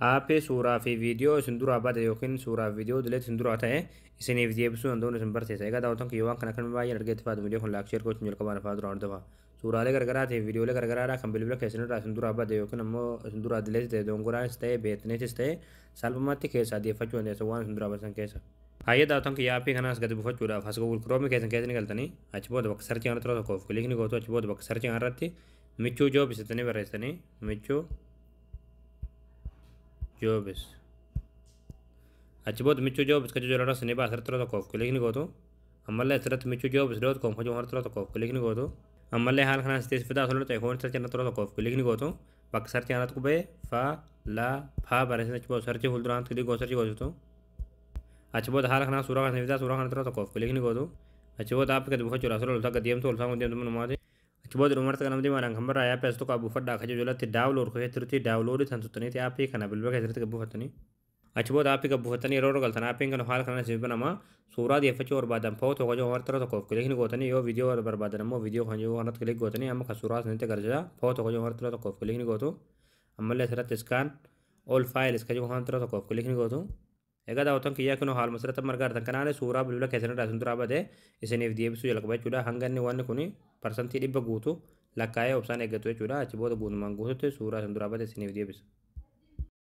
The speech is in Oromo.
Aappii suuraa fi viidiyoo isin duraa bade yookiin suuraa fi viidiyoo delete isin duraa ta'e isiniif deebisuu danda'uun isin barsiisa. Egaa daawwattoon kiyya, waan kana kan baay'een argeetti faatu viidiyoo kun like, share gochuun jalqabaan afaan duraan hordofa. Suuraalee garaagaraatii fi viidiyoolee garaagaraadhaa kan bilbila keessanirraa isin duraa bade yookiin ammoo isin duraa delete ta'e, dongoraanis ta'e beekneetis ta'e, salphumatti keessaa deeffachuu dandeessu waan isin duraa basan keessa. Hayyee daawwattoon kiyya, aappii kanaas gadi buufachuudhaaf as Google Chrome keessan keessa ni galtanii, achi booda bakka search kanatti yeroo tokkoof click ni gootu. Achi booda bakka search kanarratti Michuu Jobs jettanii barreessitanii, Michuu Jobs. Achi booda Michuu Jobs kan jedhu irratti ni baasa, irratti yeroo tokkoof click ni gootu. Ammallee asirratti michuujobs.com kan jedhu irratti yeroo tokkoof click ni gootu. Ammallee haala kanaan sitti fidaa asirratti ta'e koon search irratti yeroo tokkoof click ni gootu. Bakka search kanatti qubee fa la pa barreessanii, achi booda search fuulduraan click gootu, search gootu. Achi booda haala kanaan suuraa kana fidaa, suuraa kanatti yeroo tokkoof click ni gootu. Achi booda aappii gadi buufachuudhaaf suuraa ol gadi deemtu, ol saamuu deemtu manumaati. Achi booda dhumarratti kan namni diimaadhaan kan barraa'e aappii as tuqaa buufadhaa kan jedhu jalatti download kan jettutti download tan tuttaniiti aappii kana bilbila keessatti gad buufattanii. Achi booda aappii gad buufattanii yeroo galtan, aappiin kana haala kanaan isin banama. Suuraa deeffachuu barbaadan photo kan jedhu irratti yeroo tokkoof click ni gootanii, yoo viidiyoo barbaadan ammoo viidiyoo kan jedhu irratti click gootanii. Amma kan suuraa isinitti agarsiisa. Photo kan jedhu irratti yeroo tokkoof click ni gootu. Ammallee asirratti scan all files kan jedhu irratti yeroo tokkoof click ni gootu. Egaa daawwattoon kiyyaa, kunoo haaluma asirratti amma argaa jirtan kanaan suuraa bilbila keessan irraa isin duraa bade isiniif deebisuu jalqaba jechuudha. Hanga inni wanni kun 100% guutu lakkaa'ee obsaan eeggatu jechuudha. Achi booda guutumaan guututti suuraa isin duraa bade isiniif deebisa.